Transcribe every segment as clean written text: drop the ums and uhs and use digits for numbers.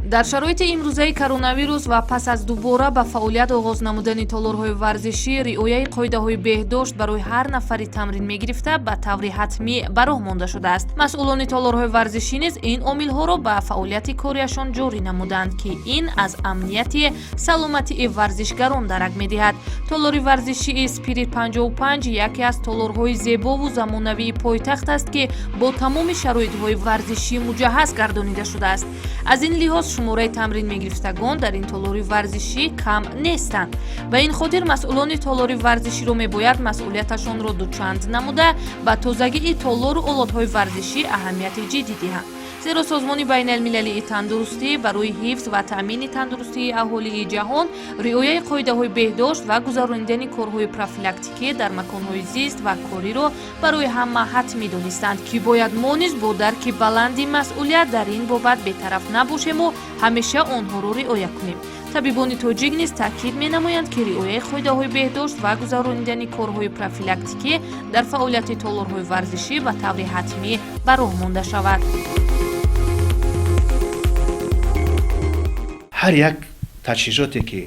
Дар шароити имрӯзаи коронавирус ва пас аз дубора ба фаъолият оғоз намудани толорҳои варзишӣ, риояи қоидаҳои беҳдошт барои ҳар нафари тамрин мегирифта ба таври ҳатмӣ ба роҳ монда шудааст. Масъулони толорҳои варзишӣ низ ин омилҳоро ба фаъолияти кориашон ҷорӣ намуданд, ки ин аз амнияти саломатии варзишгарон дарак медиҳад. Толори варзишии «Спирит 55» яке аз толорҳои зебову замонавии пойтахт аст, ки бо тамоми шароитҳои варзишӣ муҷаҳҳаз гардонида шудааст. Аз ин лиҳоз шумораи тамрин мегирифтагон дар ин толори варзишӣ кам нестанд. Ба ин хотир масъулони толори варзиширо мебояд масъулияташонро дучанд намуда, ба тозагии толору олотҳои варзишӣ аҳамияти ҷиддӣ диҳанд, зеро Созмони байналмилалии тандурустӣ барои ҳифз ва таъмини тандурустии аҳолии ҷаҳон риояи қоидаҳои беҳдошт ва гузаронидани корҳои профилактикӣ дар маконҳои зист ва кориро барои ҳама ҳатмӣ донистанд, ки бояд мо низ бо дарки баланди масъулият дар ин бобат бетараф набошему ҳамеша онҳоро риоя кунем. Табибони тоҷик низ таъкид менамоянд, ки риояи қоидаҳои беҳдошт ва гузаронидани корҳои профилактикӣ дар фаъолияти толорҳои варзишӣ ба таври ҳатмӣ ба роҳ монда шавад. Ҳар як таҷҳизоте, ки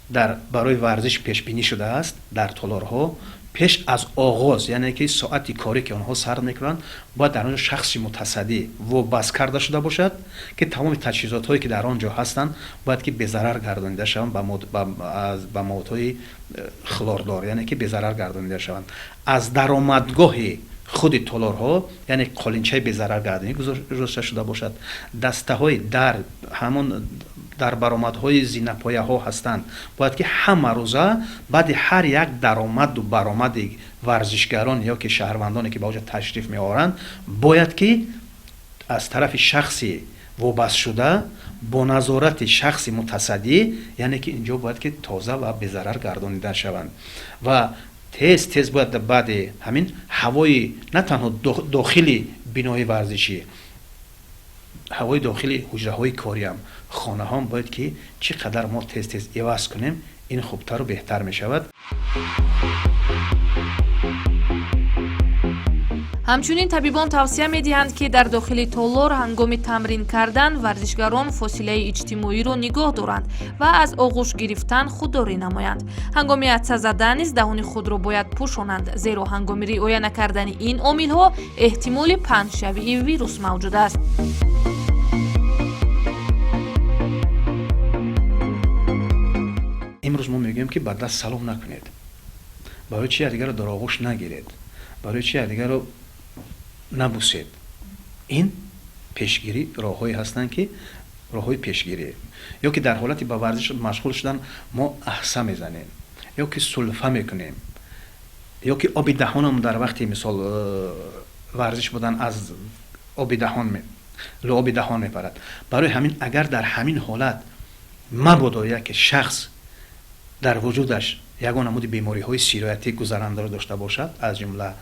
дар барои варзиш пешбинӣ шудааст дар толорҳо, пеш аз оғоз, яъне ки соати корӣ, ки онҳо сар мекунанд, бояд дар он ҷо шахси мутасаддӣ вобаст карда шуда бошад, ки тамоми таҷҳизотҳое, ки дар он ҷо ҳастанд, бояд ки безарар гардонида шаванд ба маводҳои хлордор, яъне ки безарар гардонида шаванд. Аз даромадгоҳи худи толорҳо, яъне қолинчаи безараргардонӣ гузошта шуда бошад. Дастаҳои дар ҳамон дар баромадҳои зинапояҳо ҳастанд, бояд ки ҳама рӯза баъди ҳар як даромаду баромади варзишгарон ё ки шаҳрвандоне, ки ба оҷа ташриф меоранд, бояд ки аз тарафи шахси вобастшуда бо назорати шахси мутасаддӣ, яъне ки инҷо бояд ки тоза ва безарар гардонида шаванд. Ва тез тез бояд баъди ҳамин ҳавои на танҳо дохили бинои варзишӣ, ҳавои дохили ҳуҷраҳои кориам, хонаҳом бояд ки чӣ қадар мо тез тез иваз кунем, ин хубтару беҳтар мешавад. Ҳамчунин табибон тавсия медиҳанд, ки дар дохили толор ҳангоми тамрин кардан варзишгарон фосилаи иҷтимоиро нигоҳ доранд ва аз оғӯш гирифтан худдорӣ намоянд. Ҳангоми атса задан низ даҳони худро бояд пӯшонанд, зеро ҳангоми риоя накардани ин омилҳо эҳтимоли паҳншавии вирус мавҷуд аст. Имрӯз мо мегӯем, ки ба даст салом накунед. Барои чи якдигарро дар оғӯш нагиред? Барои чи якдигарро набусед? Ин пешгирӣ, роҳҳое ҳастанд, ки роҳҳои пешгирӣ. Ё ки дар ҳолати ба варзиш машғул шудан мо аҳса мезанем ё ки сулфа мекунем, ё ки оби даҳонам дар вақти, мисол, варзиш будан аз оби даҳон, луоби даҳон мепарад. Барои ҳамин, агар дар ҳамин ҳолат мабодо яке шахс дар вуҷудаш ягон намуди бемориҳои сироятӣ гузарандаро дошта бошад, аз ҷумла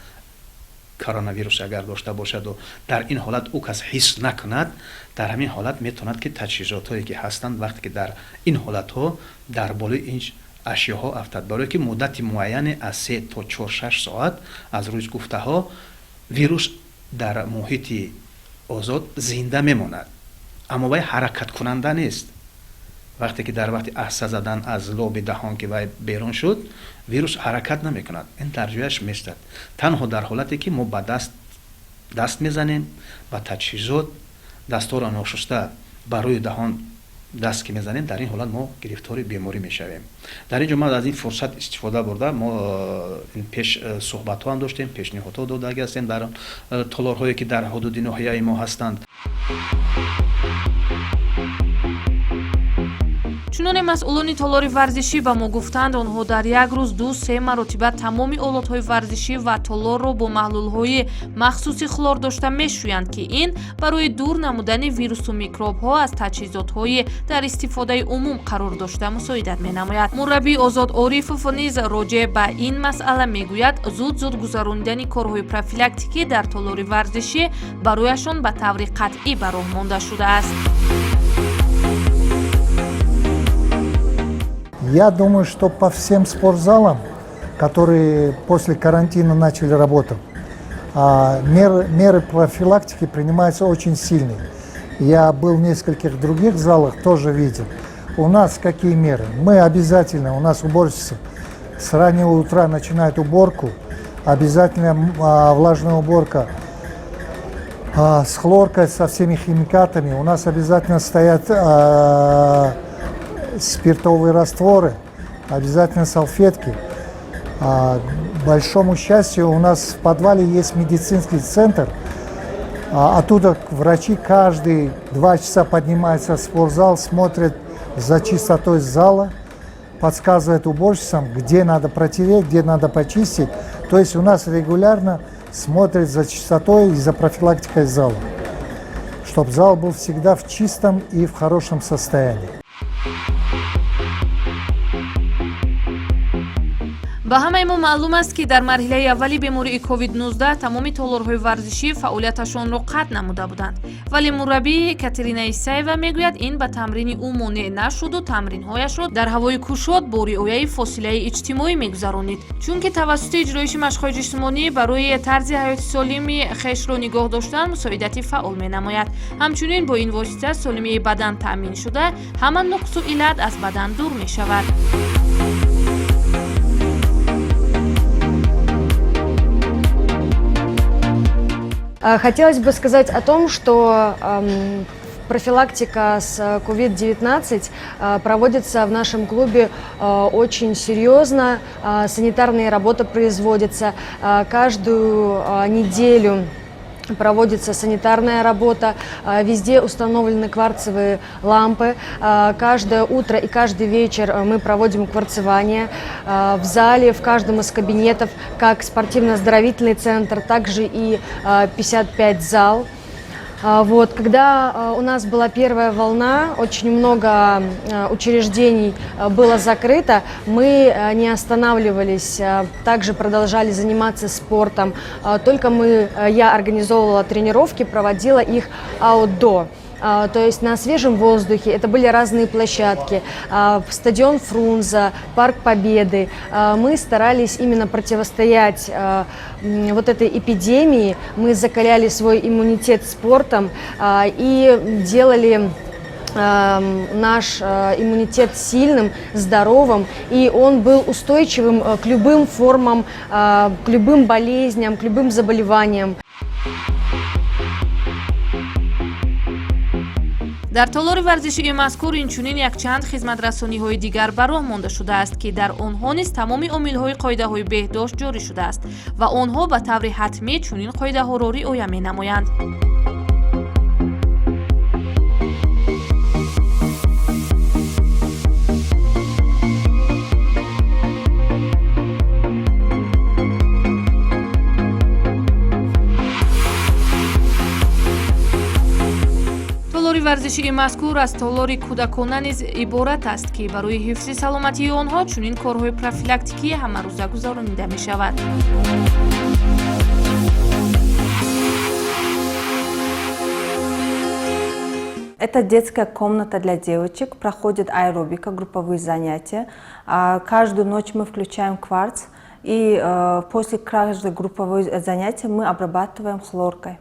коронавирус агар дошта бошаду дар ин ҳолат ӯ кас ҳис накунад, дар ҳамин ҳолат метавонад, ки таҷҳизотҳое, ки ҳастанд, вақте ки дар ин ҳолатҳо дар болои ин ашёҳо афтад, барое ки муддати муайяне аз 3 то 4-6 соат, аз рӯи гуфтаҳо, вирус дар муҳити озод зинда мемонад, аммо вай ҳаракаткунанда нест. Вақте ки дар вақти аҳса задан аз лоби даҳон ки вай берун шуд, вирус ҳаракат намекунад, ин дар ҷояш местад. Танҳо дар ҳолате, ки мо ба даст даст мезанем, ба таҷҳизот дастҳоро ношуста ба рӯи даҳон даст ки мезанем, дар ин ҳолат мо гирифтори беморӣ мешавем. Дар ин ҷо ман аз ин фурсат истифода бурда, мо пеш суҳбатҳо ҳам доштем, пешниҳодҳо додаги ҳастем дар толорҳое, ки дар ҳудуди ноҳияи мо ҳастанд. Чуноне масъулони толори варзишӣ ба мо гуфтанд, онҳо дар як рӯз 2-се маротиба тамоми олотҳои варзишӣ ва толорро бо маҳлулҳои махсуси хлор дошта мешӯянд, ки ин барои дур намудани вирусу микробҳо аз таҷҳизотҳои дар истифодаи умум қарор дошта мусоидат менамояд. Мураббӣ Озод Орифов низ роҷеъ ба ин масъала мегӯяд, зуд-зуд гузаронидани корҳои профилактикӣ дар толори варзишӣ барояшон ба таври қатъӣ ба роҳ монда шудааст. Я думаю, что по всем спортзалам, которые после карантина начали работать, меры профилактики принимаются очень сильные. Я был в нескольких других залах, тоже видел. У нас какие меры? Мы обязательно, у нас уборщица с раннего утра начинает уборку, обязательно влажная уборка с хлоркой, со всеми химикатами. У нас обязательно стоят спиртовые растворы, обязательно салфетки. К большому счастью, у нас в подвале есть медицинский центр. Оттуда врачи каждые 2 часа поднимаются в спортзал, смотрят за чистотой зала, подсказывают уборщицам, где надо протереть, где надо почистить. То есть у нас регулярно смотрят за чистотой и за профилактикой зала, чтобы зал был всегда в чистом и в хорошем состоянии. Ба ҳамаи мо маълум аст, ки дар марҳилаи аввали бемории COVID-19 тамоми толорҳои варзишӣ фаъолияташонро қатъ намуда буданд, вале мураббӣ Катерина Исаева мегӯяд, ин ба тамрини ӯ монеъ нашуду тамринҳояшро дар ҳавои кушод бо риояи фосилаи иҷтимоӣ мегузаронид, чунки тавассути иҷроиши машқҳои ҷисмонӣ барои тарзи ҳаёти солими хешро нигоҳ доштан мусоидати фаъол менамояд. Ҳамчунин бо ин восита солимии бадан таъмин шуда, ҳама нуқсу иллат аз бадан дур мешавад. Хотелось бы сказать о том, что профилактика с COVID-19 проводится в нашем клубе очень серьезно, санитарные работы производятся каждую неделю, проводится санитарная работа, везде установлены кварцевые лампы. Каждое утро и каждый вечер мы проводим кварцевание в зале, в каждом из кабинетов, как спортивно-оздоровительный центр, также и 55 зал. Вот, когда у нас была первая волна, очень много учреждений было закрыто, мы не останавливались, также продолжали заниматься спортом. Только я организовывала тренировки, проводила их outdoor. То есть на свежем воздухе, это были разные площадки, стадион Фрунзе, Парк Победы. Мы старались именно противостоять вот этой эпидемии, мы закаляли свой иммунитет спортом и делали наш иммунитет сильным, здоровым, и он был устойчивым к любым формам, к любым болезням, к любым заболеваниям. Дар толори варзишии мазкур инчунин якчанд хизматрасониҳои дигар ба роҳ монда шудааст, ки дар онҳо низ тамоми омилҳои қоидаҳои беҳдошт ҷорӣ шудааст ва онҳо ба таври ҳатмӣ чунин қоидаҳоро риоя менамоянд. Толори варзишии мазкур аз толори кӯдакона низ иборат аст, ки барои ҳифзи саломатии онҳо чунин корҳои профилактикӣ ҳамарӯза гузаронида мешавад. Это детская комната для девочек, проходит аэробика, групповые занятия. Каждую ночь мы включаем кварц, и после каждой групповой занятия мы обрабатываем хлоркой.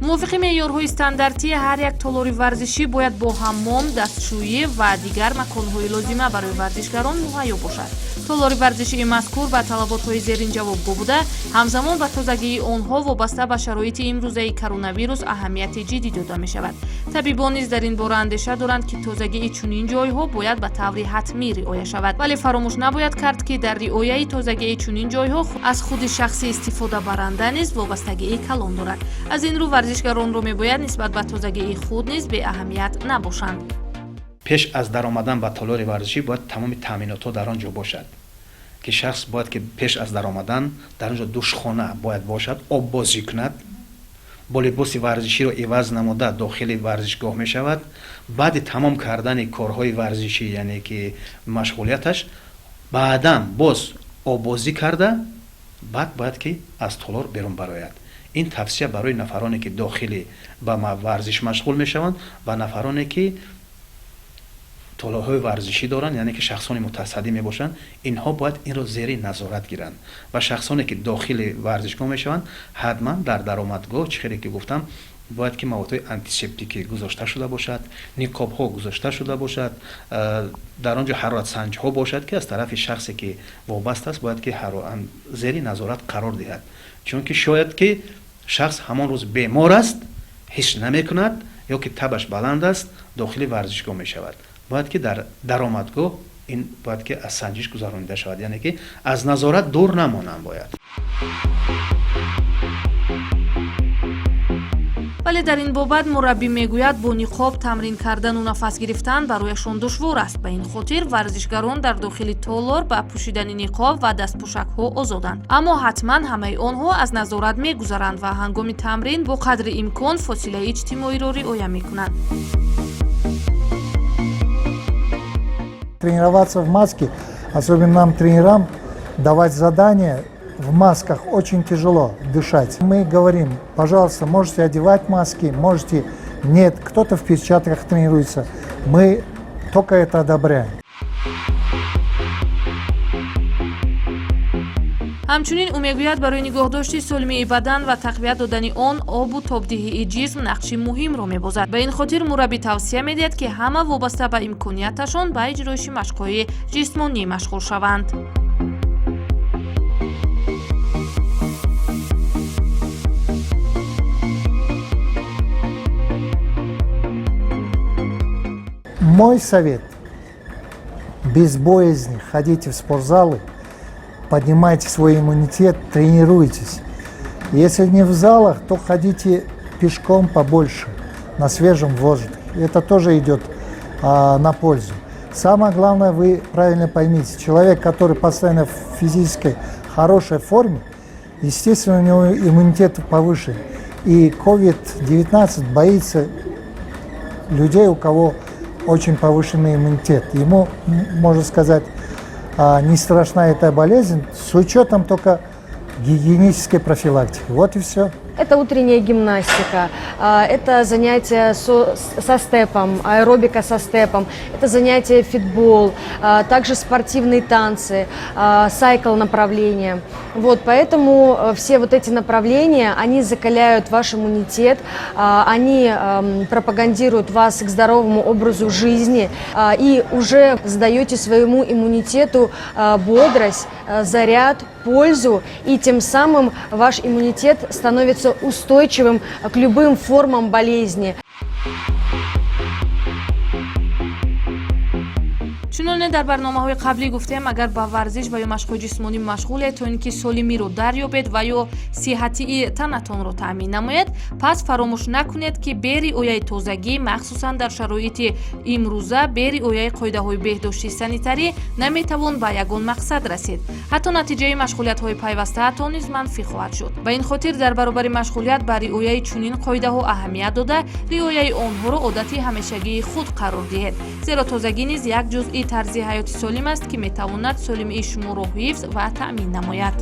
Мувофиқи меъёрҳои стандартӣ, ҳар як толори варзишӣ бояд бо ҳаммом, дастшӯӣ ва дигар маконҳои лозима барои варзишгарон муҳайё бошад. Толори варзишии мазкур ба талаботҳои зерин ҷавобгӯ буда, ҳамзамон ба тозагии онҳо вобаста ба шароити имрӯзаи коронавирус аҳамияти ҷиддӣ дода мешавад. Табибон низ дар ин бора андеша доранд, ки тозагии чунин ҷойҳо бояд ба таври ҳатмӣ риоя шавад, вале фаромӯш набояд кард, ки дар риояи тозагии чунин ҷойҳо аз худи шахси истифодабаранда низ вобастагии калон дорад. Аз ин рӯ варзишгаронро мебояд нисбат ба тозагии худ низ беаҳамият набошанд. Пеш аз даромадан ба толори варзишӣ бояд тамоми таъминотҳо дар он ҷо бошад, ки шахс бояд ки пеш аз даромадан дар он ҷо душхона бояд бошад, оббозӣ кунад, бо либоси варзиширо иваз намуда дохили варзишгоҳ мешавад. Баъди тамом кардани корҳои варзишӣ, яъне ки машғулияташ, баъдан боз оббозӣ карда, баъд бояд ки аз толор берун барояд. Ин тавсия барои нафароне, ки дохили ба варзиш машғул мешаванд, ва нафароне, ки Толорҳои варзишӣ доранд, яъне ки шахсони мутасаддӣ мебошанд, инҳо бояд инро зери назорат гиранд ва шахсоне ки дохили варзишгоҳ мешаванд, ҳатман дар даромадгоҳ, чӣ хеле ки гуфтам, бояд ки маводҳои антисептикӣ гузошта шуда бошад, ниқобҳо гузошта шуда бошад, дар он ҷо ҳароратсанҷҳо бошад, ки аз тарафи шахсе ки вобаста аст, бояд ки зери назорат қарор диҳад, чунки шояд ки шахс ҳамон рӯз бемор аст, ҳис намекунад ё ки табаш баланд аст, дохили варзишгоҳ мешавад. Бояд ки дар даромадгоҳ ин бояд ки аз санҷиш гузаронида шавад, яъне ки аз назорат дур намонанд бояд. Вале дар ин бобат мураббӣ мегӯяд, бо ниқоб тамрин кардану нафас гирифтан барояшон душвор аст. Ба ин хотир варзишгарон дар дохили толор ба пӯшидани ниқоб ва дастпӯшакҳо озоданд, аммо ҳатман ҳамаи онҳо аз назорат мегузаранд ва ҳангоми тамрин бо қадри имкон фосилаи иҷтимоиро риоя мекунанд. Тренироваться в маске, особенно нам, тренерам, давать задания в масках очень тяжело дышать. Мы говорим: пожалуйста, можете одевать маски, можете нет, кто-то в перчатках тренируется. Мы только это одобряем. Ҳамчунин ӯ мегӯяд, барои нигоҳдошти солимии бадан ва тақвият додани он обу тобдиҳии ҷисм нақши муҳимро мебозад. Ба ин хотир мураббӣ тавсия медиҳад, ки ҳама вобаста ба имконияташон ба иҷроиши машқҳои ҷисмонӣ машғул шаванд. Мой совет – без боязни ходите в спортзалы, поднимайте свой иммунитет, тренируйтесь. Если не в залах, то ходите пешком побольше, на свежем воздухе. Это тоже идет на пользу. Самое главное, вы правильно поймите, человек, который постоянно в физической хорошей форме, естественно, у него иммунитет повышен. И COVID-19 боится людей, у кого очень повышенный иммунитет. Ему, можно сказать, не страшна эта болезнь, с учетом только гигиенической профилактики. Вот и все. Это утренняя гимнастика, это занятия со степом, аэробика со степом, это занятия фитбол, также спортивные танцы, сайкл направления. Вот, поэтому все вот эти направления, они закаляют ваш иммунитет, они пропагандируют вас к здоровому образу жизни, и уже сдаете своему иммунитету бодрость, заряд, пользу, и тем самым ваш иммунитет становится устойчивым к любым формам болезни. Чуноне дар барномаҳои қаблӣ гуфтем, агар ба варзиш ва ё машқҳои ҷисмонӣ машғулед, то ин ки солимиро дарёбед ва ё сиҳатии танатонро таъмин намоед, пас фаромӯш накунед, ки бе риояи тозагӣ, махсусан дар шароити имрӯза, бе риояи қоидаҳои беҳдоштии санитарӣ наметавон ба ягон мақсад расид. Ҳатто натиҷаи машғулиятҳои пайвастаатон низ манфӣ хоҳад шуд. Ба ин хотир дар баробари машғулият ба риояи чунин қоидаҳо аҳамият дода, риояи онҳоро одати ҳамешагии худ қарор диҳед, зеро тозагӣ низ як ҷузъи тарзи ҳаёти солим аст, ки метавонад солимии шуморо ҳифз ва таъмин намояд.